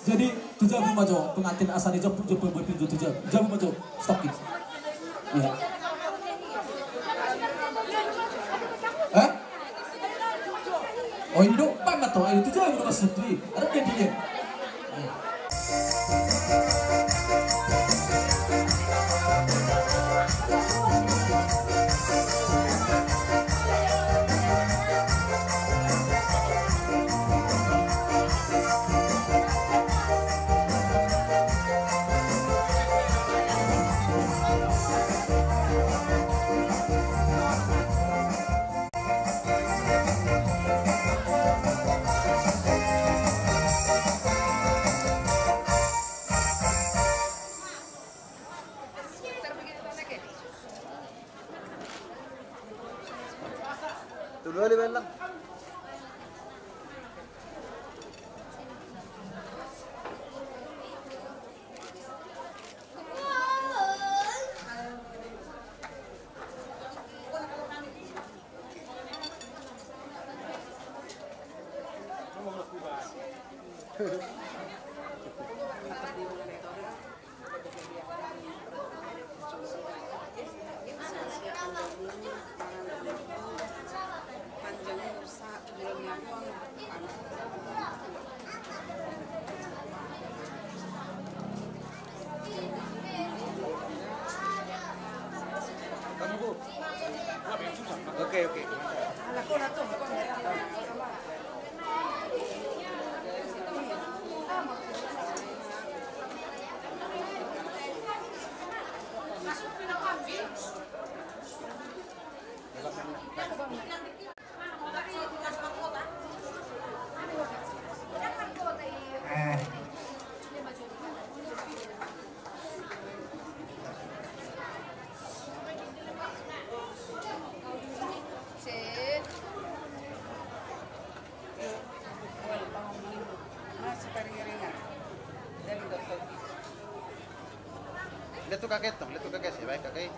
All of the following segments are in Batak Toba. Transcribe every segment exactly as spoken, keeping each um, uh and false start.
Jadi tu jabu ma jo pengantin asa dijemput jo pembuat pintu tu jabu. Jabu ma jo. Stop gitu. Iya. Eh? Oh, ini dong, pan ma to. Ayo tu jabu ma stop. Ada dia dia. Oke, oke. Letu kakek tong, letu kakek, si baik kakek.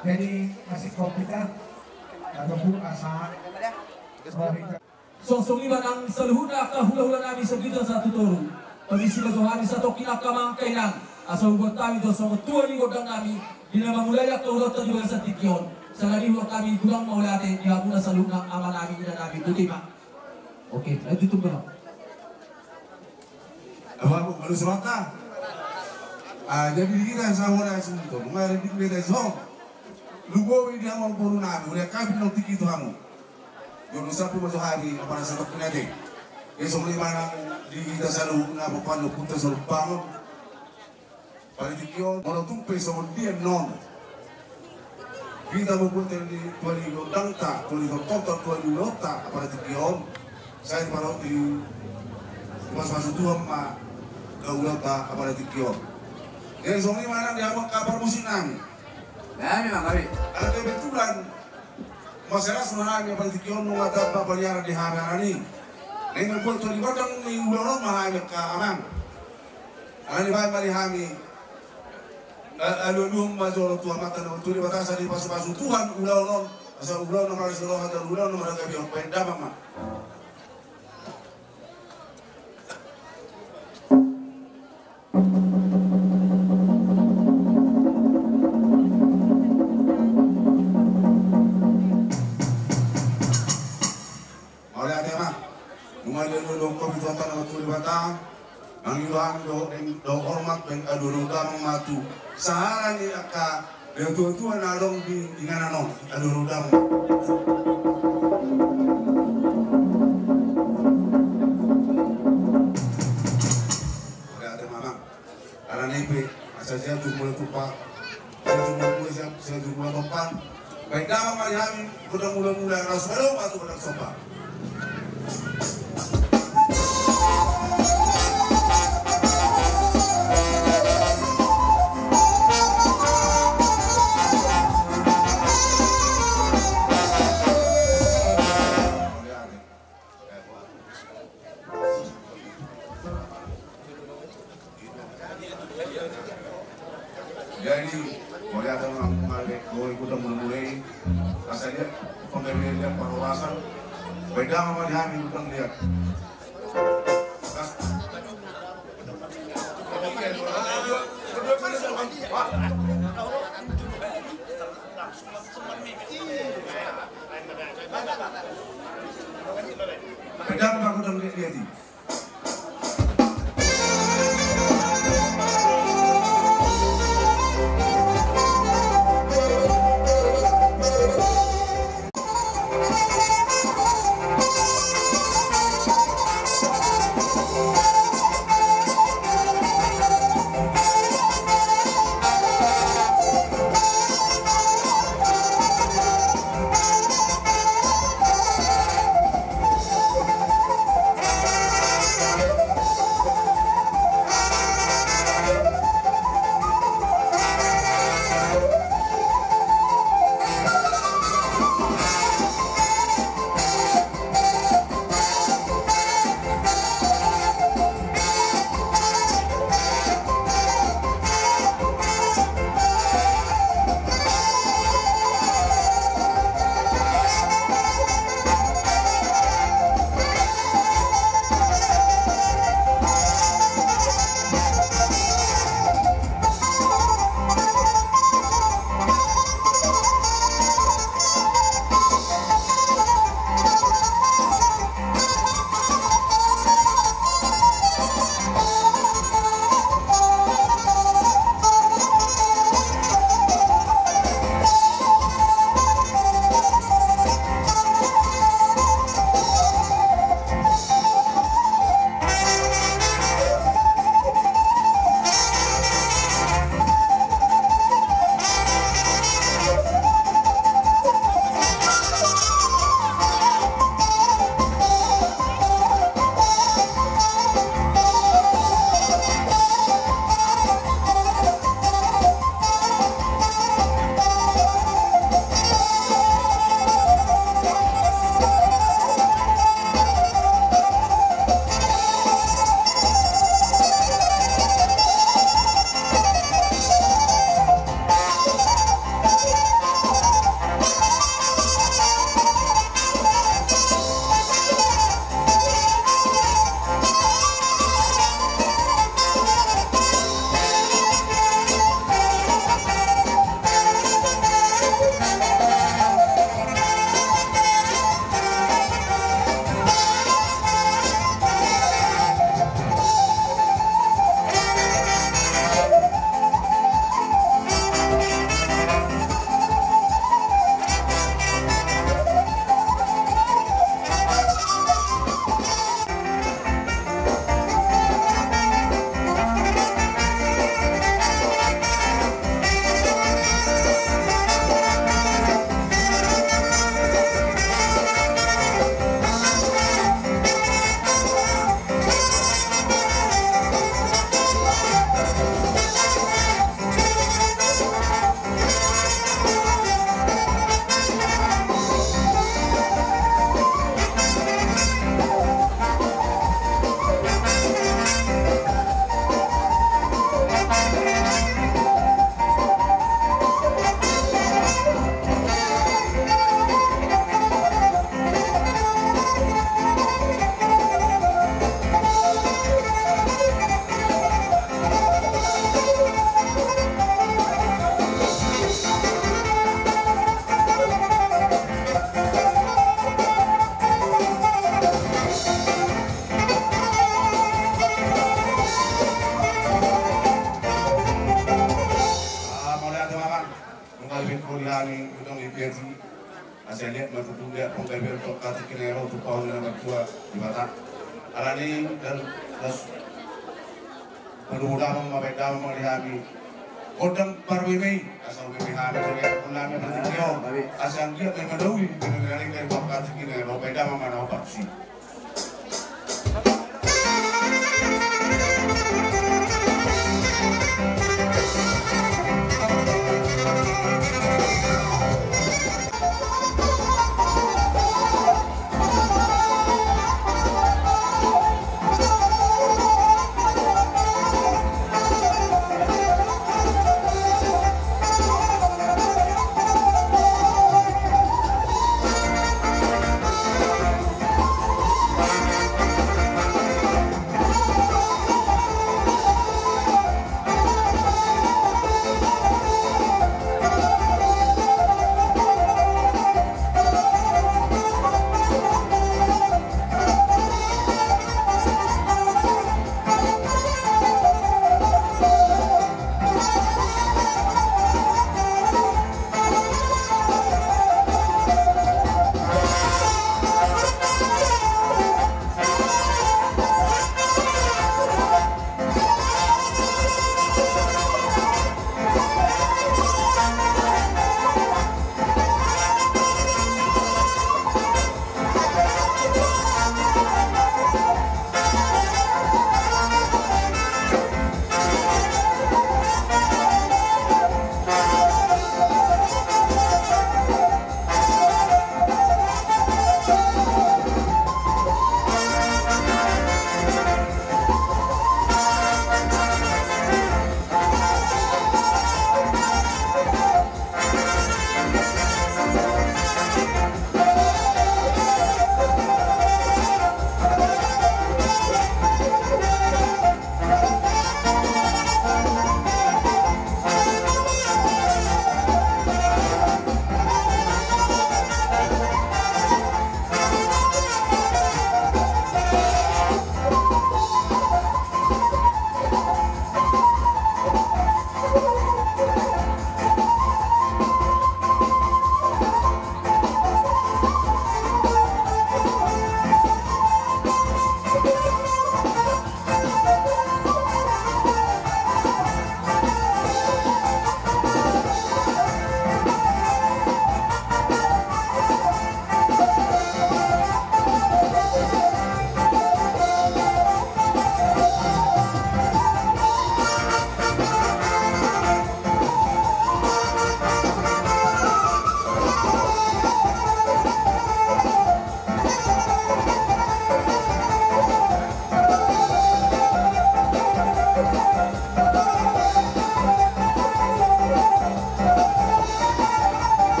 Jadi masih kopi kah? Ataupun asa? Songon i ma nang saluhutna angka hulahula nami sagitan sahat tu toru. Permisi ma jo hami satongkin angka amang angka inang, asa hubuat hami jo songon tua ni gondang nami di na mangulai angka ulaonta di bagasan tingki on. Sala ni hubuat hami godang mauliate di hamuna saluhutna ama nami ina nami, botima. Oke, lanjut tu. Abu, abu, baru suaka. Ah, jadi di hita sahuta na sunto, mengalir di hita so. Lumobi di hamu boru nami, udah kabin nang tingki tu hamu. Jolo sapu ma jo hami, apa rasa tak punya deh. Jadi songon i ma nang di hita saluhutna, apa pano puta saluhut bangun. Pala tingki on, molo tung pe songon dia non. Hita mambuat tua ni gondangta, tua ni tortorta, tua ni ulaonta, apa tingki on. Sai pala di, di pasupasu Tuhan ma, ulaonta, apa tingki on. Jadi songon i ma nang di hamu angka parmusik nami. Nami ma nami. Ala kebetulan, masalah songon nami, apa tingki on, nunga tamba paliaran di hami alani. Nunga mambuat tua ni gondang ni ulaon ma hami angka amang. Alani baen ma di hami, eh, alualuhon ma jolo tu Amanta na martua Debata asa dipasupasu Tuhan ulaon on, asa ulaon na marasi roha dan ulaon na marhagabehon, baen damang ma. Mauliate ma. Nunga dialualuhon hamu tu Amanta na martua Debata. Mangido hami dohot, dohot hormat, baen alualuhon damang ma tu sahala ni angka natuatua na adong di inganan on, alualuhon damang. Mauliate ma, Amang. Alani i pe, asa jatuh mulai tupa, jatuh mulai tupa, jatuh mulai tupa. Baen damang ma di hami, gondang mulamula, laos molo ma tu gondang somba. Jadi, mauliate ma, mauliate, mauliate, godang mulamula i. Asa liat panggabean, liat parhorasan. Baen damang ma di hami godang liat. Baen damang ma godang liat, liat i. Ah, mauliate ma amang. Nunga dipingkon hami godang liat i. Asa liat ma tutu liat panggabean tu angka tingki na ro tu pauna na martua Debata. Alani i, dan, das, padu damang ma, baen damang ma di hami gondang parmeme i. Asa umeme hami tu liat panggabean na tingki on. Asa anggiat ma madauli, meme na ro tu angka tingki na ro, baen damang ma na opat si.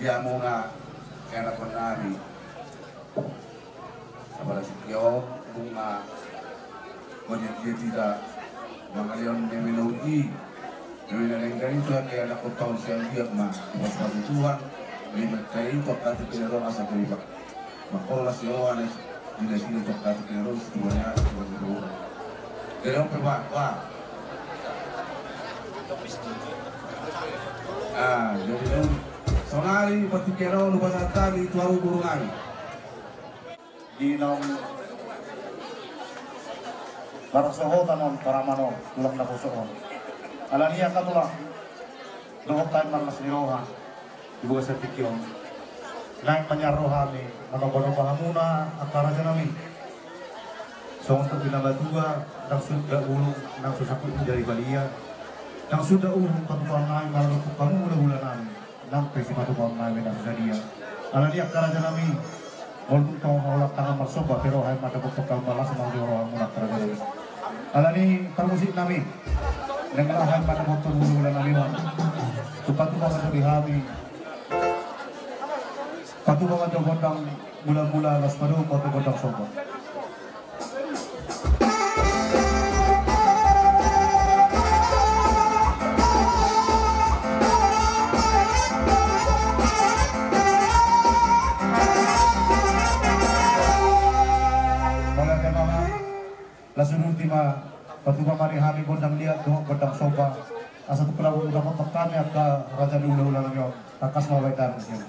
Di hamuna, anakkonnami. Apala sitio, nunga manyangkir hita mangalehon meme na uli i, meme na naeng denggan i tu angka ianakhonta on, sai anggiat ma dipasupasu Tuhan, meme na i tu angka tingki na ro asa gabe mangkorhon las ni roha na di nasida tu angka tingki na ro, situan ni ari, situan ni boru. Jadi on pe ba, ba. Ah, jadi on, saonari partingkian on hupasahat hami tu hamu boru nami. Di naung marhasohotan on, paraman on, tulang naposo on. Alani i angka tulang, dohot hami marlas ni roha di bagasan tingki on. Naeng manjalo hami manomba-nomba hamuna angka raja nami. Songon topi na batua, ndang suda ulung, ndang so sangkut jari balian. Ndang suda ulung patupaon nami manopot hamu hula-hula nami. Nang pe sipatupaon nami na so sadia. Alani i angka raja nami, molo tung tong holan tangan marsomba pe roha i mandapothon hamu balas ma di roha muna angka raja nami. Alani i parmusik nami, naeng laho hami mandapothon hula-hula nami on. Tung patupa ma jo di hami. Patupa ma jo gondang mula-mula, laos padomu ma jo gondang somba. Mauliate ma. Laos uduti ma, patupa ma di hami gondang liat dohot gondang somba. Asa tung pe laho dapothon hami angka raja ni hula-hula nami on. Tangkas ma baen damang sian.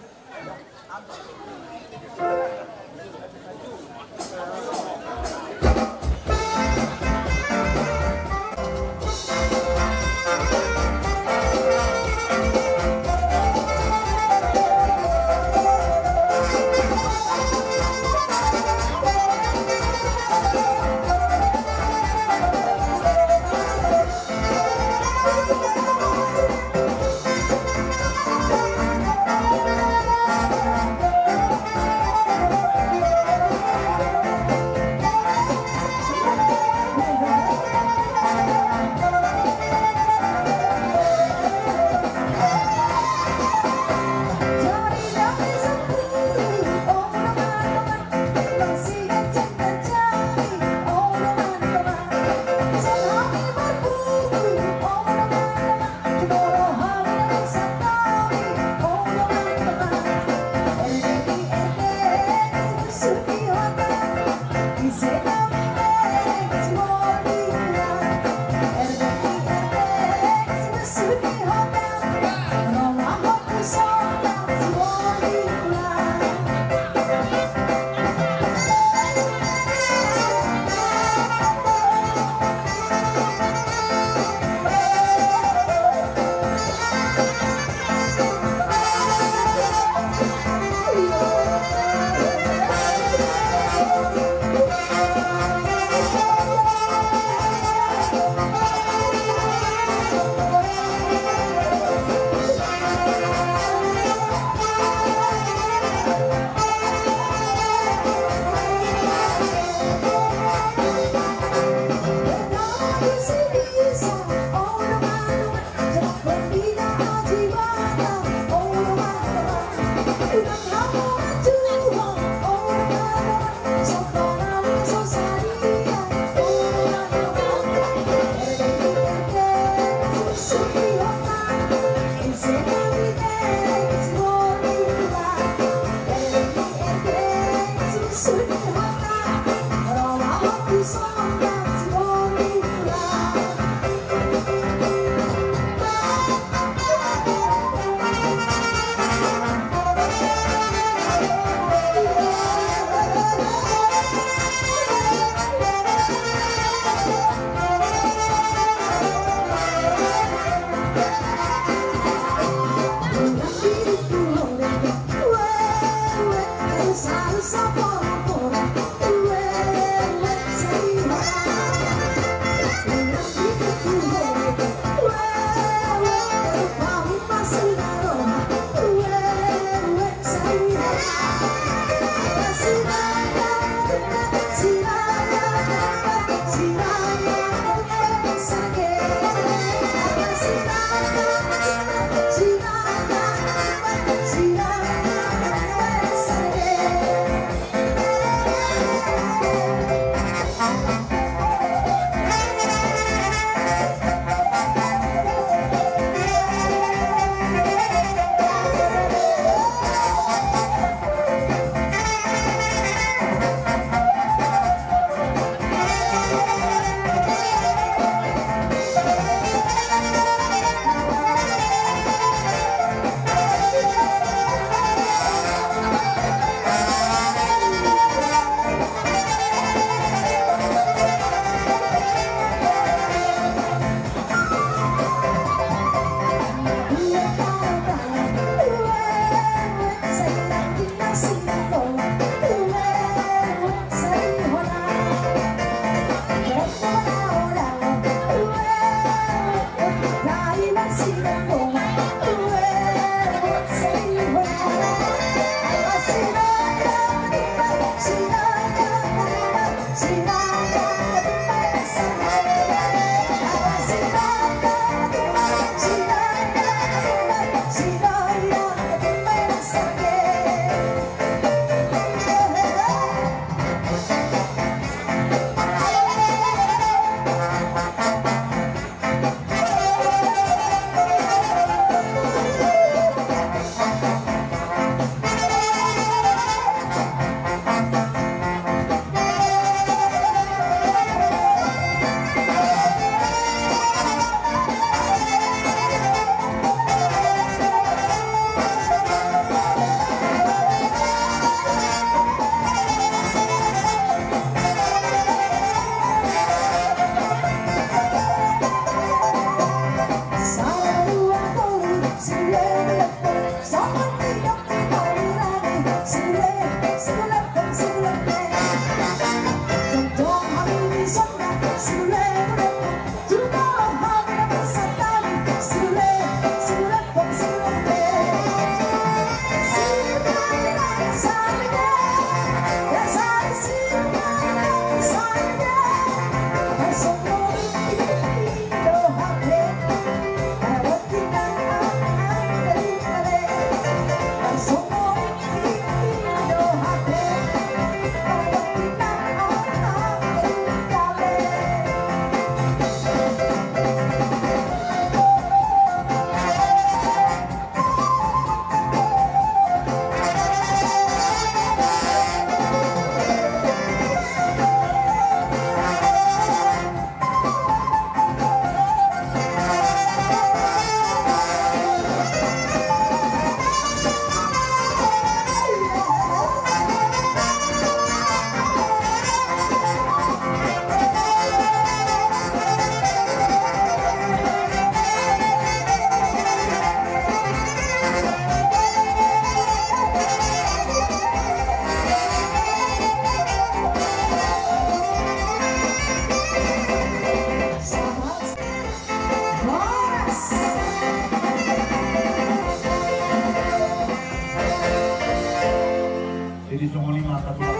Di songon i ma angka tulang.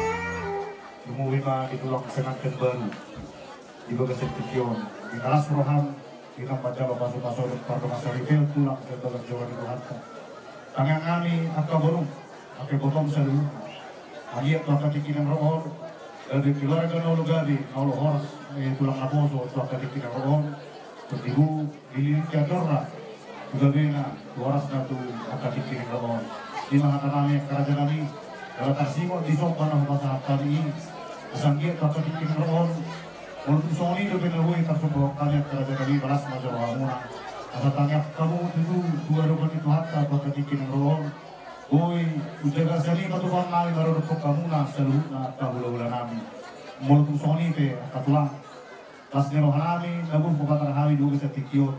Lumobi ma di tulang pengantin baru. Di bagasan tingki on, di na las roham, di na manjalo pasupasu pardongan saripeon tulang sian bagas joro ni Tuhanta. Tangiang nami angka boru, angka ibotom saluhutna. Anggiat tu angka tingki na ro on, gabe keluarga na olo gabe, na olo horas, eh, tulang naposo tu angka tingki na ro on. Portibi, dililiti andorna tu gabena, tu horasna tu angka tingki na ro on. I ma hata nami angka raja nami. Jala tarsingot di somba na hupasahat hami i. Asa anggiat tu angka tingki na ro on. Molo tung songon i dope na boi tarsomba hami angka raja nami, las ma joro hamuna. Asa tangiang hamu tutu tu adopan ni Tuhanta tu angka tingki na ro on. Boi hujaga sian i patupaon nami maradophon hamuna saluhutna angka hulahula nami. Molo tung songon i pe angka tulang, las ni roha nami, na boi hupatar hami di bagasan tingki on.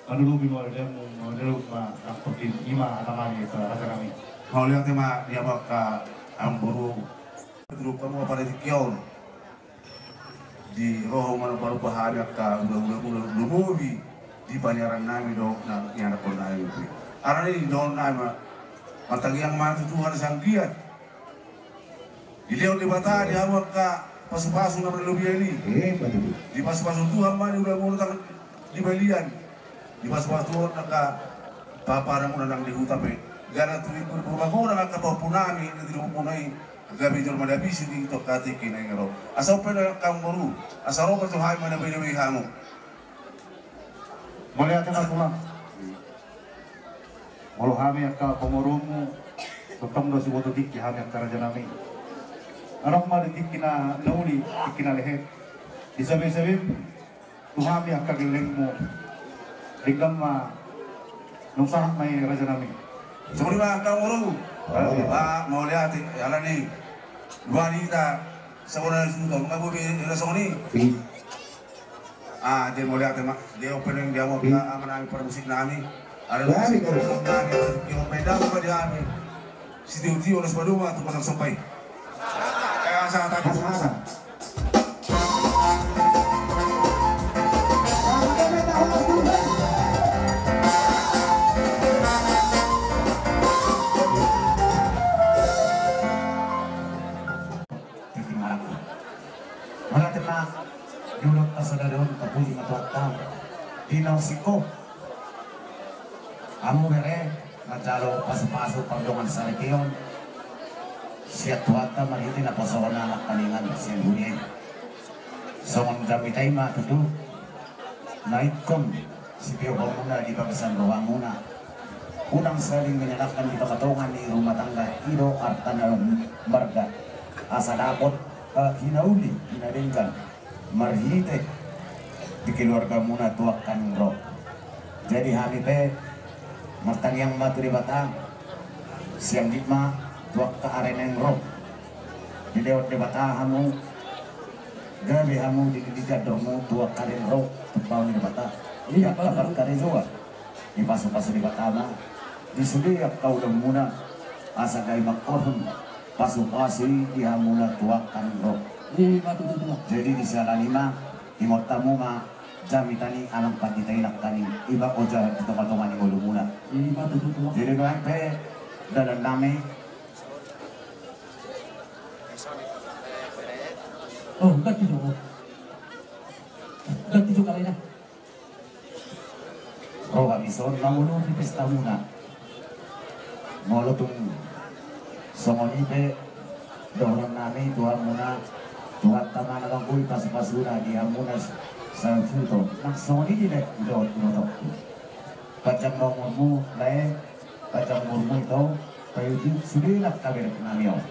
Manulupi ma damu, manulupi ma nang portibi, i ma hata nami angka raja nami. Mauliate ma di hamu angka amangboru. Tuduhon hamu ma di tingki on. Di roha ma na palupa hami angka hulahula muna, lumobi di paniaran nami dohot na nianakhon nami. Alani i dohonon nami ma, martangiang ma tu Tuhan asa anggiat dilehon Debata di hamu angka pasupasu na marlobian i. Eh, betul. Dipasupasu Tuhan ma di hulahula muna nang di balian. Dipasupasu Tuhan angka paparanmuna nang di huta pe. Jala tu di purba muna angka pahompu nami na di lomuna i. Gabe jolma na bisi di angka tingki na ro. Asa on pe angka amangboru, asa ro ma tu hami manabenabe hamu. Mauliate ma tulang. Molo hami angka pamoruonmu, tongtong do siboto tingki hami angka raja nami. Adong ma di tingki na uli, tingki na lehet. Di sabesabem tu hami angka gellengmu. Denggan ma, nunga sahat ma i raja nami. Songon i ma angka amangboru. Mauliate. Mauliate, alani. Dua hita, songon i sudah, nunga boi, songon i. Ah, jadi mauliate ma. Dia opening dia mau kita aman nami parmusik nami. Ada musik nami, dia mau pedang apa dia nami. Sitio-tio las padoma tu pasang sopai. Eh, asa tadi. Mauliate ma. Di ulaon na sadari on tapuji ma Tuhanta. Di na usik ho. Hamu bere, manjalo pasupasu pardongan saripeon sian Tuhanta marhite naposohon anak paningan sian huria i. Songon jamita i ma tutu na ingkon sitiohonmuna di bagasan rohamuna. Unang saling menyalahkan di tongatonga ni rumah tangga i do arta na marga. Asa dapot, eh, hinauli, hinadenggan. Marhite di keluargamuna tu angka na ro. Jadi hami pe martangiang ma tu Debata, sianggit ma tu angka ari na ro. Dilehon Debata hamu, gabe hamu dililiti andormu tu angka ari na ro, tu bahen ni Debata. Di angka parkarejoan. Dipasupasu Debata ma di sude angka ulaonmuna, asa gabe mangkorhon pasupasu i di hamuna tu angka na ro. Jadi di siala ni i ma, ingot hamu ma jamita ni amang pandita i nangkaning, iba oja di tongatonga ni ngolumuna. Jadi nuaeng pe dalan nami. Oh, ganti jo. Ganti jo kalena. Ro hami son mangoloi pestamuna. Molo tung songon i pe dohonon nami tu hamuna, Tuhanta ma na manggoi pasupasuna di hamuna sahuton. Nang songon i di na dohot tu motong. Panjang ma umurmu lae, panjang umurmu ito, paihutihut sude nang kaberek nami on.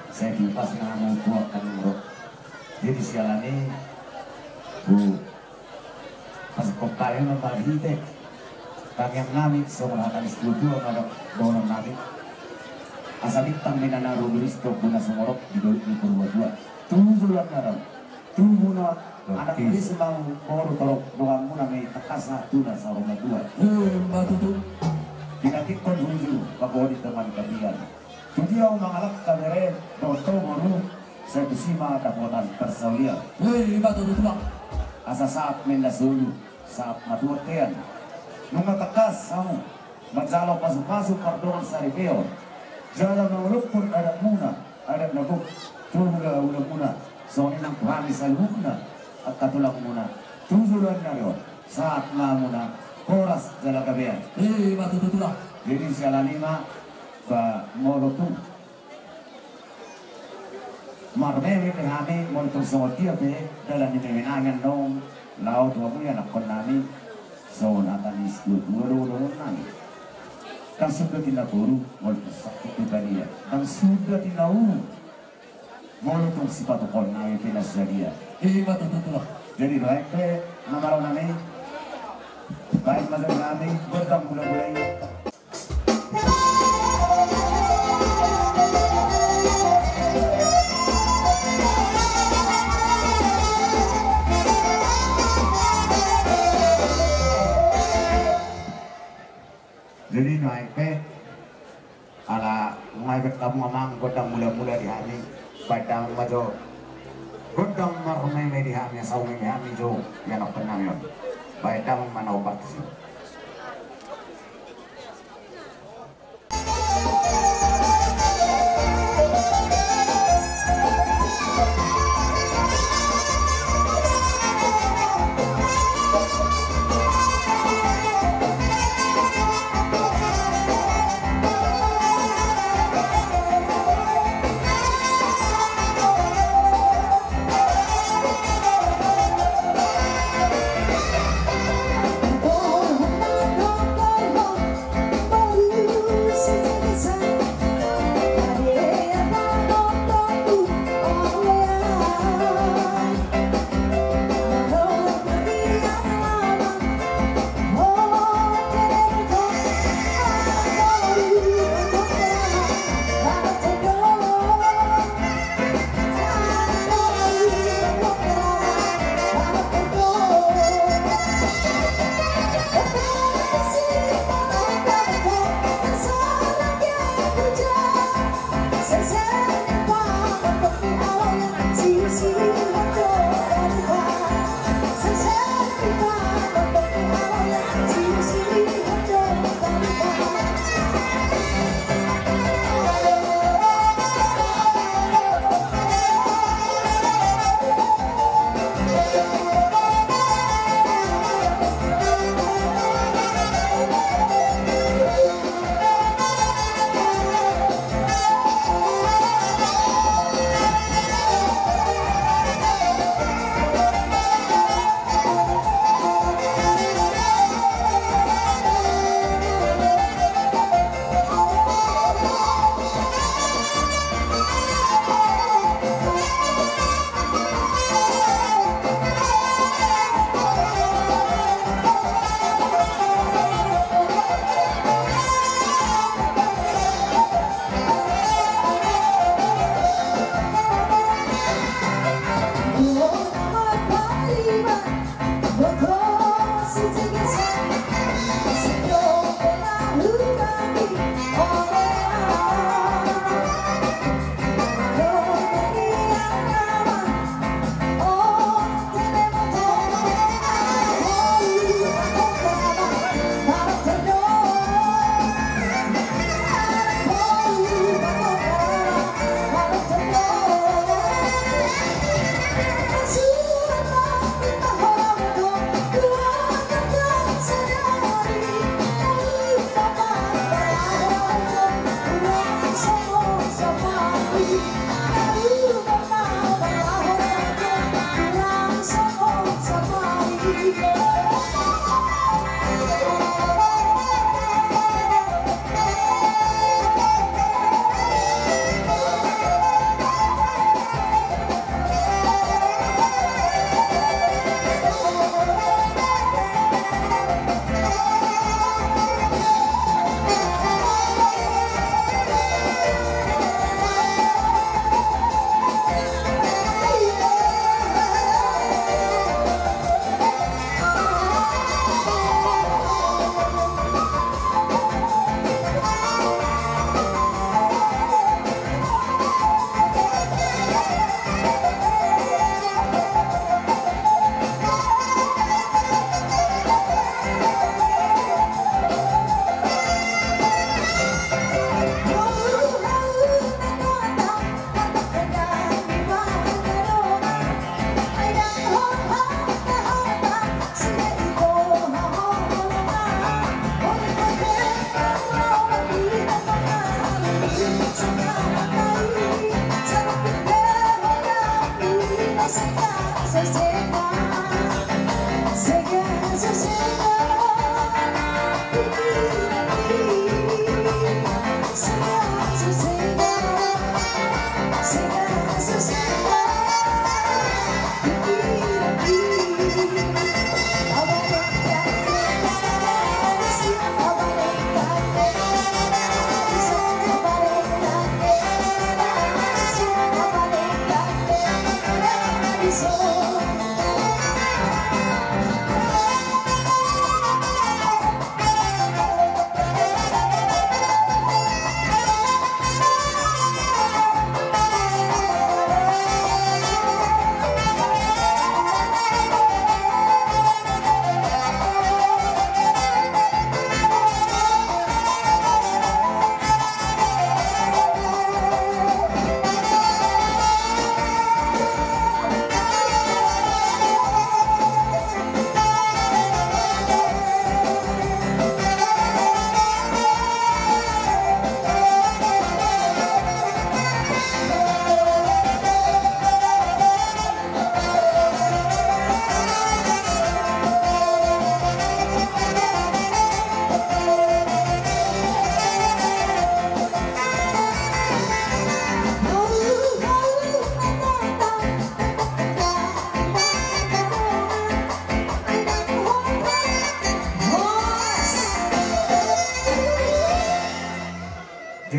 Sai tupas ma hamu tu angka na ro. Jadi siala ni i, bu Pas kompae ma marhite tangiang nami songon hata ni situatua ma dohonon nami. Asa bintang mina na rumiris tobu na sumorop di dolok ni Purbatua. Tubu joloan na ro. Tubu na anak ni simang boru torop donganmuna ma i tangkas tu na saur matua. Ima tutu. Dinatikon hujur pagodi teman kalian. Tudia mangalangka bere dohot boru. Sai tusi ma dapotan parsaulian. Ima tutu tulang. Asa sahat ma inna solu, sahat ma tu bontean. Nunga tangkas hamu manjalo pasupasu pardongan saripeon. Jala mangolophon adatmuna. Adat na gok tu hulahula muna, songon i nang tu hami saluhutna angka tulang muna, tu joloan ni ari on, sahat ma hamuna horas jala gabean. Ima tutu tulang. Jadi siala ni i ma, ba molo tung marmeme pe hami, molo tung songon dia pe dalan ni meme nami annon, laho tu hamu ianakhon nami, songon hata ni situatua do dohonon nami. Ndang suda tina boru, molo tung sangkut tu badia, ndang suda tina uru, molo tung sipatupaon nami pe na sadia. Ima tutu tulang. Jadi baen pe na malo nami, baen ma jolo nami gondang mula-mula i. Jadi nuaeng pe, ala nunga dibege hamu amang gondang mula-mula di hami, baen damang ma jo gondang marmeme di hami asa umeme hami jo ianakhon nami on. Baen damang ma na hombar tusi.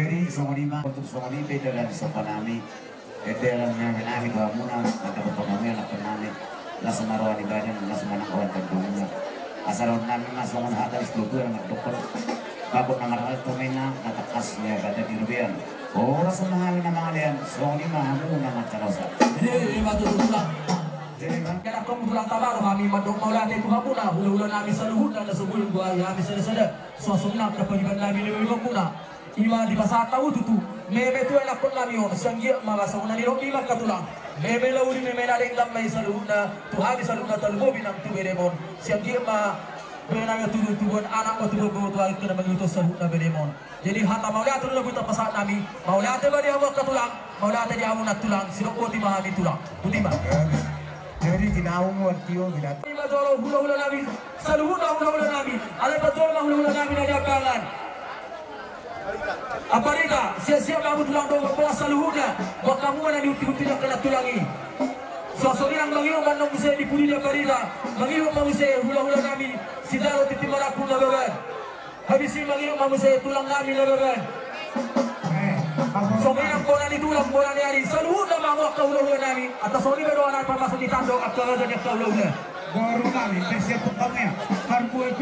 Songon i ma, untuk songon i pe dalan somba nami, eh, dalan nami tu hamuna, mantap panggabean nami, las ma roha ni badan, las ma nang roha ni tondimuna. Asa dohonon nami ma songon hata ni situatua na mandokkon, bagot na marhalto ma inna, na tangkas ma badan di robean. Horas ma hami na mangalean, songon i ma hamu na mansai horas. Jadi, ianakhonmu tulang, tama do hami mandok mauliate tu hamuna, hulahula nami saluhutna na so boi huboan hami sadasada. Suang songon i nang pariban nami di hamuna. I ma dipasahat hamu tutu, meme tu ianakhon nami on, sai anggiat ma songon na nidok ni angka tulang. Meme na uli, meme na denggan ma i saluhutna, tu hami saluhutna tarlumobi nang tu berem on. Sai anggiat ma bere nami on tubu, tubuan anak ma tubuan boru tu angka na mangihuthon saluhutna berem on. Jadi hata mauliate do na boi tapasahat nami, mauliate ma di hamu angka tulang, mauliate di hamu nantulang, sidok boti ma hami tulang. Boti ma. Jadi ginaung wan tio binat. Ima jolo hulahula nami, saluhutna hulahula nami, alai pajolo ma hulahula nami na di Ambangan. Ambarita, siap-siap ma hamu tulang dongan pola saluhutna, buat hamu ma na nihuti-huti angka nantulang i. Suang songon i nang mangihut ma annon muse di pudi ni Ambarita, mangihut ma muse hulahula nami, sijalo tintin marangkup Nababan. Habis i mangihut ma muse tulang nami Nababan. Songon i nang bona ni tulang, bona ni ari, saluhutna ma hamu angka hulahula nami. Antong songon i ma dohonon nami, parmasuk ni tandok angka raja ni angka hulahula. Boru nami, bersiap pembangunan. Parbuat